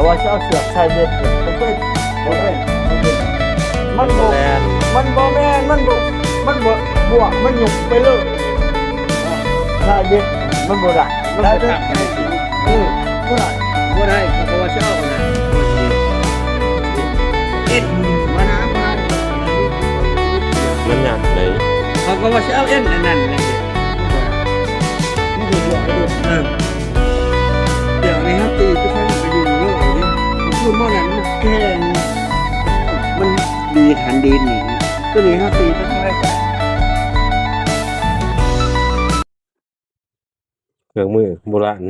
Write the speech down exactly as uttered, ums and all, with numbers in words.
เพราะว่าจะเอาเสือกใส่เบ็ดเนี่ยมันเป็นมันเป็นมันเป็นมันบ่ แม่น มันบ่แม่นมันบ่มันบ่บวกมันหยุกไปเลยใส่เบ็ดมันบ่ได้มันบ่ได้ เออ บ่ได้ บ่ได้ เพราะว่าเช้านะ เอ็ดมานะมา มันหนักไหน เขาก็ว่าเช้าเอ็นอันนั้นเลย มันคือหัวกระดูก เออ เดี๋ยวนี้ครับตีก็ใช้ไปอยู่โลกนี้ มันพูดหม้อนั้นมันแข็ง มันดีหันดีหนี ตัวนี้ครับตีก็ใช้ไป เครื่องมือโบราณ